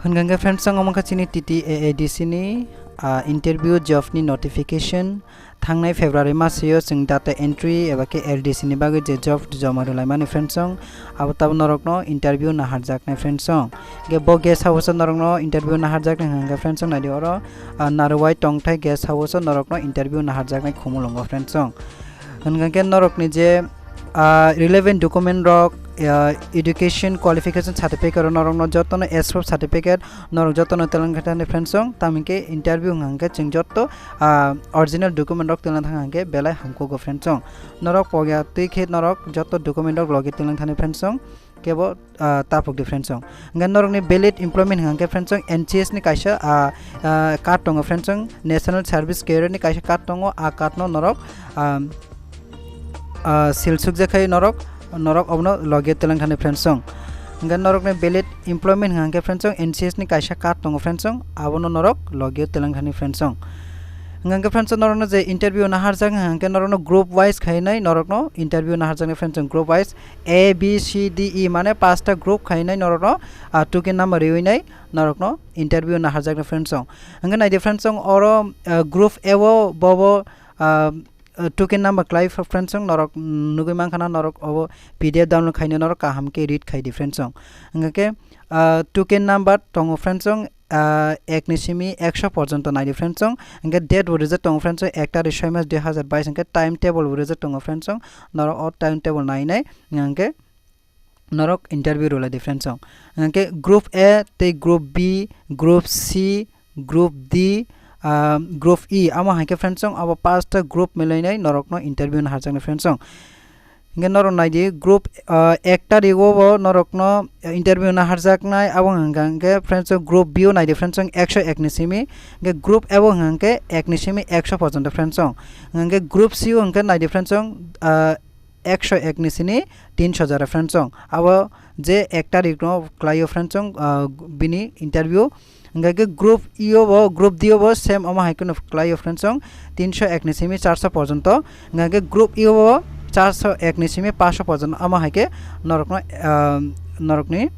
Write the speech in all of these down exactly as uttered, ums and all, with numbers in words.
Hwnkha khe friends, chwng omo kha chini T T A A D C ni, ah, interview job ni notification. Thangnai February masio chwng data entry eba khe L D C ni bagwi je job joma rwlaimani friends chwng, abo tabo norokno interview naharjaknai friends chwng. Ge bo guest house o norokno interview naharjaknai hwnkha khe friends chwng naidi oro, ah, Narwai Tongthai guest house o norokno interview naharjaknai Khumulwngo friends chwng. Hwnkha khe norokni je, ah, relevant document rok, ah, education qualification certificate rok norokno jotono S P O certificate norok jotono twlang thani friends chwng, tamni khe interview hwnkha khe chwng joto, ah, original document rok twlang thang hwnkha khe belai hamkhugo friends chwng. Norok pogya twi khe norok joto document rok logi twlang thani friends chwng. Kebo, ah, tapuk di friends chwng. Hwnkhe norokni valid employment hwnkha khe friends chwng N C S ni kaisa, ah, ah, card tongo friends chwng, National Service Career ni kaisa card tongo, a card no norok, ah, ah, sil sukjak khai norok, norok obono logi twlang thani friends chwng. Hwnkhe norokni valid employment hwnkha khe friends chwng N C S ni kaisa card tongo friends chwng, abono norok logi twlang thani friends chwng. Hwnkhe friends chwng norokno je interview naharjak hwnkha khe norokno group wise khainai norokno interview naharjaknai friends chwng group wise A, B, C, D, E mane pasta group khainai norokno, ah, token number riwinai norokno interview naharjaknai friends chwng. Hwnkhe naidi friends chwng oro, ah, group A o bobo, ah, ah, token number khlai fr-, friends chwng norok, mm, nugwi mankha na norok obo P D F download khainai norok kaham khe read khai di friends chwng. Hwnkhe, ah, token number tongo friends chwng, ah, ek ni simi ekso porjonto naidi friends chwng. Hwnkhe date bo rijak tongo friends chwng ek tarik soi mas dui hazar bais, hwnkhe time table bo rijak tongo friends chwng. Norok o time table nainai hwnkhe norok interview rwlai di friends chwng. Hwnkhe group A tei group B, group C, group D, ah, group E, amo hai khe friends chwng abo pasta group milainai norokno interview naharjaknai friends chwng. Hwnkhe norok naidi group, ah, ek tarik o bo norokno, ah, interview naharjaknai, abo hwnkha hwnkhe friends chwng group B o naidi friends chwng ekso ek ni simi, hwnkhe group A o hwnkha hwnkhe ek ni simi ekso porjonto friends chwng. Hwnkhe group C o hwnkhe naidi friends chwng, ah, ekso ek ni sini tinso jora friends chwng. Abo je ek tarik no khlaio friends chwng, ah, bini interview. Hwnkhe group E o bo, group D o bo same omo hai kheno khlaio friends chwng, tinso ek ni simi charso porjonto. Hwnkhe group E o bo charso ek ni simi paso porjonto. Omo hai khe norokno, ah, norokni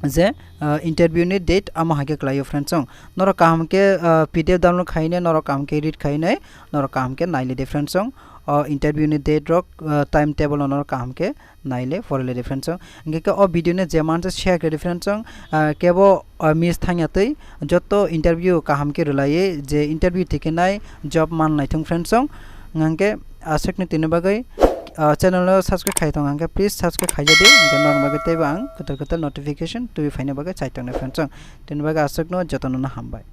je, ah, interview ni date omo hai khe khlaio friends chwng. Norok kaham khe, ah, P D F download khainai, norok kaham khe read khainai, norok kaham khe nailai di friends chwng. O interview ni date rok, ah, time table no norok kaham khe naile, porile di friends chwng. Hwnkhe khe o video no je mansa share khe di friends chwng, ah, kebo, ah, miss thangya twi joto interview kaham khe rwlaiwi je interview thikhe nai job man naithung friends chwng. Hwnkhe aswkni tini bagwi, ah, channel no subscribe khai tong hwnkhe please subscribe khaijadi, hwnkhe norok bagwi teibo ang kwtal kwtal notification twi phaina bagwi chai tongnai friends chwng. Tini bagwi aswkno jotono no hambai.